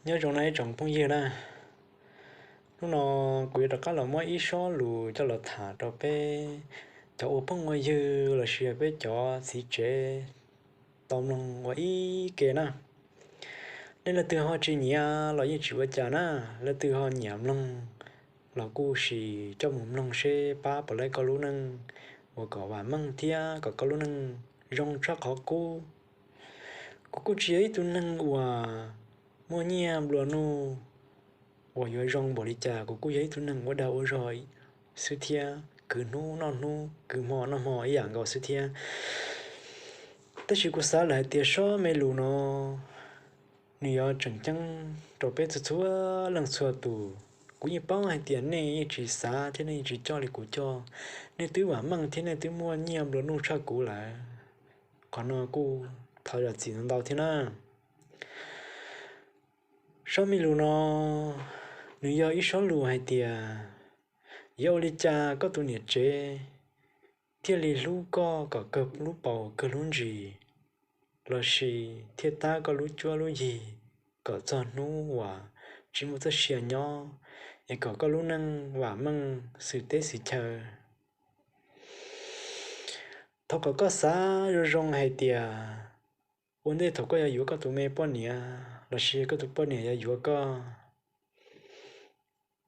Nyob zoo na ib tsoom phooj ywg na, hnub no kuv yuav rov qab los muab ib sob lus coj los tham rau peb cov ua phooj ua ywg lossis peb cov txiv tsev tau mloog ua ib ke na. Nej leej twg ho tsis nyiam los yeej tsis ua cas na, leej twg ho nyiam mloog los kuj sim coj mus mloog seb pab puas laib koj lub neej uas kom vam meej thiab kom koj lub neej zoo tshaj qhov qub. Kuv kuj tsis yog ib tug neeg uas muaj nyiaj nplua nuj uas yuav zoo npaum li cas, kuv kuj yog ib tug neeg ua dag ua zog xwb thiab, kwv hnub noj hnub, kwv hmo noj hmo ib yam nkaus xwb thiab. Tab sis kuv xav lawm hais tias sob me lus no nws yuav tseem ceeb rau peb txhua txhua leej txhua tus. Kuv yeej paub hais tias nej yeej tsis xav thiab nej yeej tsis coj li kuv coj. Nej twb vam meej thiab nej twb muaj nyiaj nplua nuj tshaj kuv lawm. Qhov no kuj thov zam txim ntau ntau thiab na. Sob me lus no nws yog ib sob lus hais tias yuav ua li cas koj tus niam tsev thiaj li hlub koj kom kawg lub paus kawg lub ntsis, lossis thiaj tab koj lub cuab lub yig kom txog hnub uas tsis muaj txoj sia nyob, es kom koj lub neej vam meej xws teb xws chaw. Thov kom koj xav zoo zoo hais tias ua ntej thaum koj yuav yuav koj tus me poj niam lossis koj tus poj niam yuav yuav koj,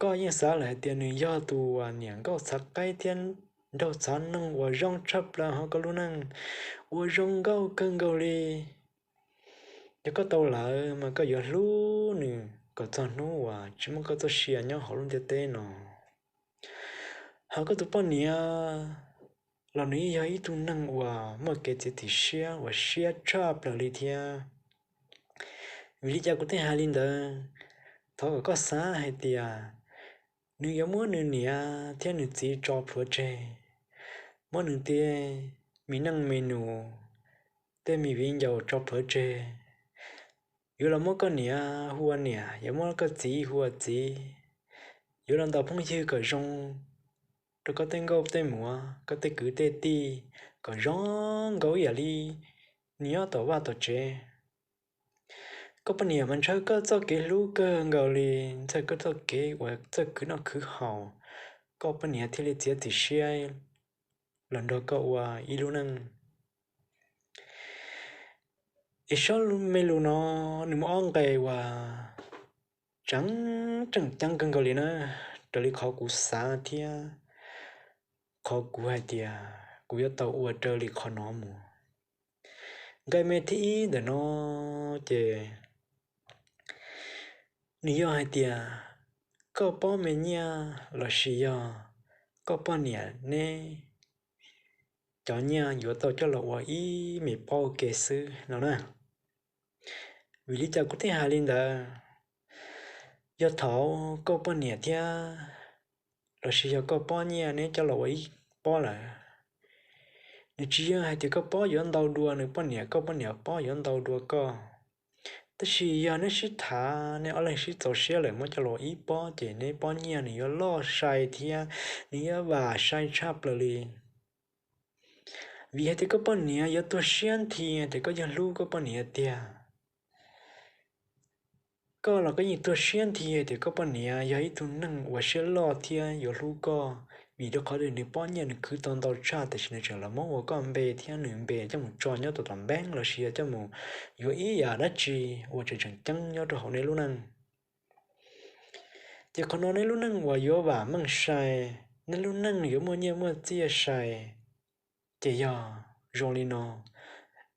koj yeej xav lawm hais tias nws yog tus uas niam nkauj txhav qaib thiab nraug txhav noog uas zoo tshaj plaws hauv koj lub neej, uas zoo nkauj kawg nkaus li. Yog koj tau lawm mas koj yuav hlub nws kom txog hnub uas tsis muaj koj txoj sia nyob hauv lub ntiaj teb no. Ho koj tus poj niam los nws yeej yog ib tug neeg uas muaj kev txiav txim siab uas siab tshaj plaws li thiab. Vim li cas kuv thiaj hais li ntawd? Thov kom koj xav hais tias nws yuav muab nws niam thiab nws txiv tso plhuav tseg, muab nws tej me neej me nus, tej me viv ncaus tso plhuav tseg, yuav los muab koj niam hu ua niam, yuav muab koj txiv hu ua txiv, yuav los ntaus phooj ywg kom zoo rau koj tej nkauj tej muam, koj tej kwv tej tij kom zoo nkaus ib yam li nws nyob tom vaj tom tsev. Koj poj niam mas ntshaw koj txoj kev hlub kawg nkaus li, ntshaw koj txoj kev uas txawj khwv noj khwv haus, koj poj niam thiaj li txiav txim siab los nrog koj ua ib lub neej. Es sob me lus no nws muaj ob nqe uas tseem tseem ceeb kawg nkaus li na, raws li qhov kuv xav thiab qhov kuv hais tias kuv yuav tau ua raws li qhov no mus. Nqe me thib ib ntawm no ces nws yog hais tias koj pob me nyiaj lossis yog koj poj niam neb cov nyiaj yuav tau coj los ua ib me pob ua ke xwb no na. Vim li cas kuv thiaj hais li ntawd? Yog thaum koj poj niam thiab lossis yog koj pob nyiaj neb coj los ua ib pob lawm, nws tsis yog hais tias koj pob yuav ntau dua nws poj niam, koj poj niam pob yuav ntau dua koj. Tab sis yog neb sib tham, neb ob leeg sib txaus siab lawm muab coj los ua ib pob ces neb pob nyiaj nws yuav loj sai thiab nws yuav vam sai tshaj plaws li. Vim hais tias koj poj niam yuav tuag siab nthi tias koj yeej hlub koj poj niam tiag. Koj los koj yeej tuag siab nthi tias koj poj niam yog ib tug neeg uas siab loj thiab yuav hlub koj, vim rau qhov tias nws pob nyiaj nws khwv tau ntau tshaj tiam sis nws tseem los muab ua koj npe thiab nws npe coj mus tso nyob tom tom npeeb lossis yog coj mus yuav ib yam dab tsi uas tseem tseem ceeb nyob rau hauv neb lub neej. Ces qhov no neb lub neej uas yuav vam meej sai, neb lub neej yuav muaj nyiaj muaj txiaj sai, ces yog zoo li no,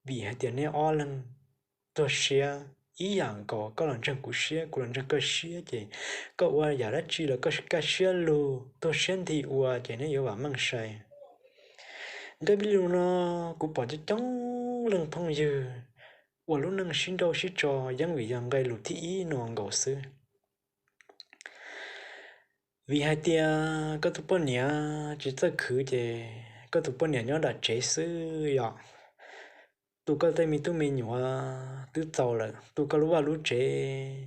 vim hais tias neb ob leeg tuag siab ib yam nkaus, koj los ntseeg kuv siab, kuv los ntseeg koj siab, ces koj ua yam dab tsi los koj kaj siab lug tuag siab nthi ua ces neb yuav vam meej sai. Nqe me lus no kuv pom coob coob leej phooj ywg uas lub neej sib nrauj sib tso yeej vim yog nqe lus thib ib no nkaus xwb. Vim hais tias koj tus poj niam tsis txawj khwv ces koj tus poj niam nyob nram tsev xwb yom. Tu koj tej me tub me nyuam twb txaus lawm, tu koj lub vaj lub tsev,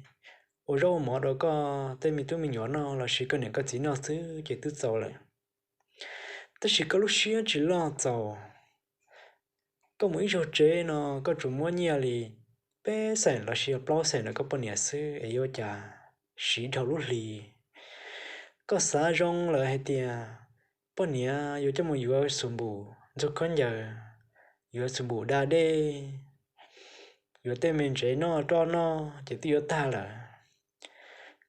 ua zaub ua mov rau koj tej me tub me nyuam noj lossis koj niam koj txiv noj xwb ces twb txaus lawm. Tab sis koj lub siab tsis loj txaus. Koj mus ib zaug tsev no koj tsuas muab nyiaj li peb xeem los sis yog plaub xeem ntawm koj poj niam xwb es yuav ua cas siv dhau lub hli. Koj xav zoo lawm hais tias poj niam yuav coj mus yuav xus npum ntxuag khaub ncaws, yuav xus npum da dej, yuav tej me ntsev noj roj noj ces twb yuav tag lawm.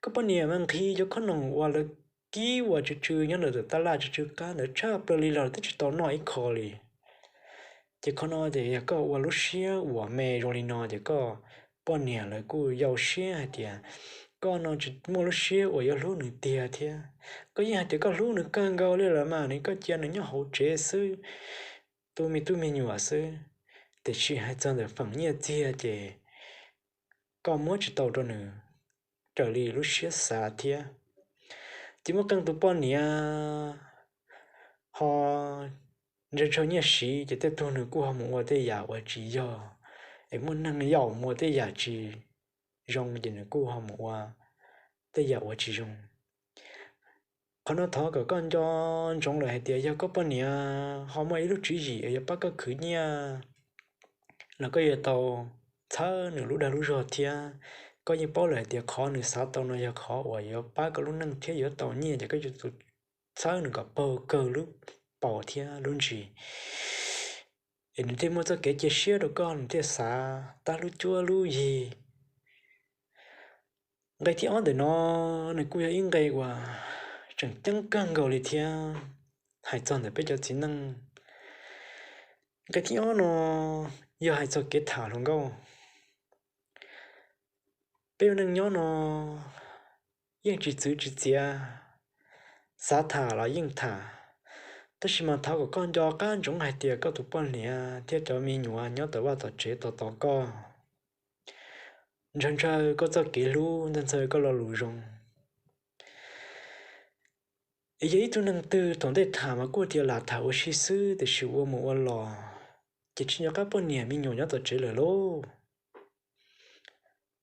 Koj poj niam mas nqhis cov khob noom uas lawv kib uas tsw tsw nyob ntawm tab laj tsw tsw qab ntawd tshaj plaws li los twb tsis tau noj ib qho li. Ces qhov no ces yog koj ua lub siab uas me zoo li no ces koj poj niam lawv kuj yau siab hais tias koj no tsis muaj lub siab uas yuav hlub nws tiag thiab. Koj yeej hais tias koj hlub nws kawg nkaus li lawm mas nws, koj cia nws nyob hauv tsev xwb, tu me tub me nyuam xwb, tiam sis hais txog ntawm feem nyiaj txiag ces koj muab tsis tau rau nws raws li lub siab xav thiab. Ces muaj qee tus poj niam ho ntshaw ntshaw nyiaj siv ces tej tug nws kuj ho mus ua tej yam uas tsis yog, es muaj neeg yaum mus ua tej yam tsis zoo ces nws kuj ho mus ua tej yam uas tsis zoo. Qhov no thov kom koj nco ntsoov lawm hais tias yog koj poj niam ho muaj ib lub tswv yim yuav pab koj khwv nyiaj los koj yuav tau txhawb nws lub dag lub zog thiab. Koj yeej paub lawm hais tias qhov nws xav tau no yog qhov uas yuav pab koj lub neej thiab yuav tau nyiaj ces koj yuav tsum txhawb nws kom paug kawg lub paus thiab lub ntsis, es nws thiaj muaj txoj kev cia siab rau koj, nws thiaj xav tab lub cuab lub yig. Nqe thib ob ntawm no nws kuj yog ib nqe uas tseem ceeb kawg nkaus li thiab hais txog ntawm peb cov txiv neej. Nqe thib ob no yog hais txog kev tham hluas nkauj. Peb ua neej nyob no yeej tsis txwv tsis txiav, xav tham los yeej tham, tab sis mas thov kom koj nco qab ntsoov hais tias koj tus poj niam thiab cov me nyuam nyob tom vaj tom tsev tos tos koj, ntshaw ntshaw koj txoj kev hlub, ntshaw ntshaw koj lo lus zoo. Es yog ib tug neeg twg tom ntej tham mas kuj tias lam tham ua si xwb tiam sis ua mus ua los ces tsis nco qab poj niam me nyuam nyob tom tsev lawm lauj.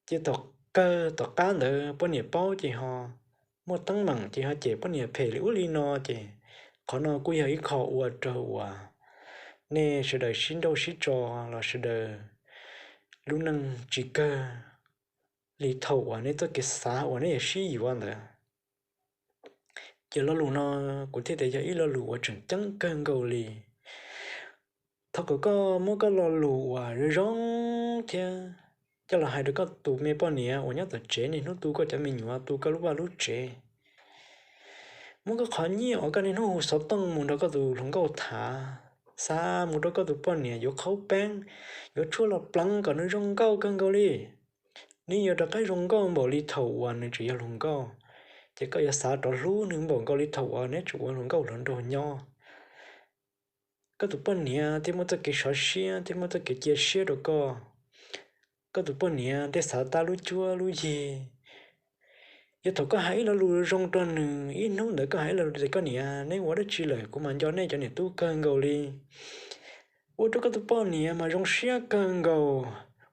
Ces tom kawg tom qab ntawd poj niam paub ces ho muaj teeb meem ces ho cem poj niam phem li ub li no ces qhov no kuj yog ib qho ua rau uas nej sawv daws sib nrauj sib tso los sawv daws lub neej tsis kawg li thaum uas nej txoj kev xav uas nej yuav sib yuav ntawd. Ces lo lus no kuv thiaj tias yog ib lo lus uas tseem ceeb kawg nkaus li. Thov kom koj muab koj lo lus uas zoo zoo thiab coj los hais rau koj tus me poj niam uas nyob tom tsev niaj hnub tu koj cov me nyuam tu koj lub vaj lub tsev. Muab koj qhov nyiaj uas koj niaj hnub hu xov tooj mus nrog koj tus hluas nkauj tham, xa mus rau koj tus poj niam yuav qhaub peeb, yuav tshuaj los pleev kom nws zoo nkauj kawg nkaus li. Nws yuav rov qab zoo nkauj npaum li thaum uas nws tseem yog hluas nkauj, ces koj yuav xav rov hlub nws npaum nkaus li thaum uas neb tseem ua hluas nkauj hluas nraug nyob. Koj tus poj niam thiaj muaj txoj kev sov siab thiab muaj txoj kev cia siab rau koj. Koj tus poj niam thiaj xav tab lub cuab lub yig. Yog thaum koj hais ib lo lus zoo rau nws, ib hnub ntawd koj hais ib lo lus tias koj niam, neb ua dab tsi lawm, kuv mas nco nej cov niam tub kawg nkaus li. Ua rau koj tus poj niam mas zoo siab kawg nkaus,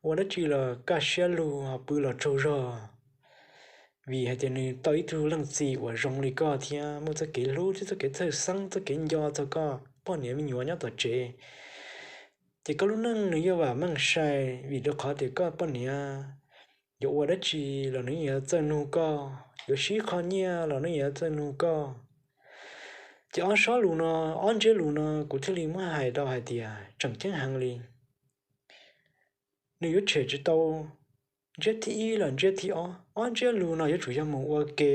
ua dab tsi los kaj siab lug ho pw los tsaug zog. Vim hais tias nws tau ib tug leej txiv uas zoo li koj thiab muaj txoj kev hlub thiab txoj kev txhawj xeeb txoj kev nco txog koj poj niam me nyuam nyob tom tsev. Ces koj lub neej nws yuav vam meej sai, vim rau qhov tias koj poj niam yuav ua dab tsi los nws yuav txawj nug koj, yuav sib qho nyiaj los nws yuav txawj nug koj. Ces ob sob lus no, ob ntsiab lus no kuv thiaj li muab hais rau hais tias tseem ceeb heev li. Nws yuav tshem tsis tau ntsiab thib ib los ntsiab thib ob, ob ntsiab lus no yuav tsum yog mus ua ke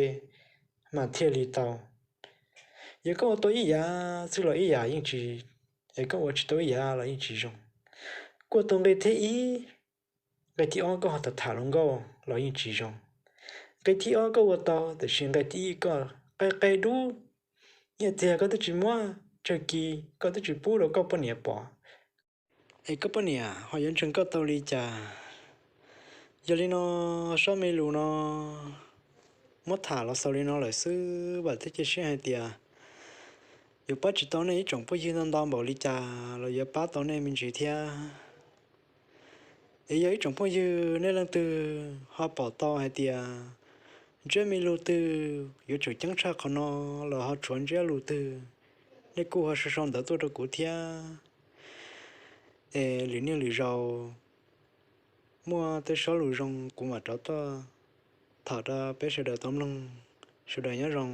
mas thiaj li tau. Yog koj ua tau ib yam xwb los ib yam yeej tsis, es koj ua tsis tau ib yam los yeej tsis zoo. Koj ua tau nqe thib ib, nqe thib ob koj ho tham tham hluas nkauj los yeej tsis zoo. Nqe thib ob koj ua tau tiam sis nqe thib ib koj qe qe dub, nyiaj txiag koj twb tsis muab, tsawg kis koj twb tsis pub rau koj poj niam pom, es koj poj niam ho yuav ntseeg koj tau li cas? Yog li no, sob me lus no muab tham los xaus li no lawm xwb, vam thiab cia siab hais tias yuav pab tsis tau nej ib tsoom phooj ywg ntau ntau npaum li cas los yuav pab tau nej me ntsis thiab. Es yog ib tsoom phooj ywg nej leej twg ho pom tau hais tias ntsiab me lus twg yuav tsum ceeb tshaj qhov no los ho tshuav ntsiab lus twg, nej kuj ho sau sau ntawv tuaj rau kuv thiab. Es lwm niaj lwm zaus Muaj tej sob lus zoo kuv mam rov tuaj tham rau peb sawv daws tau mloog. Sawv daws nyob zoo.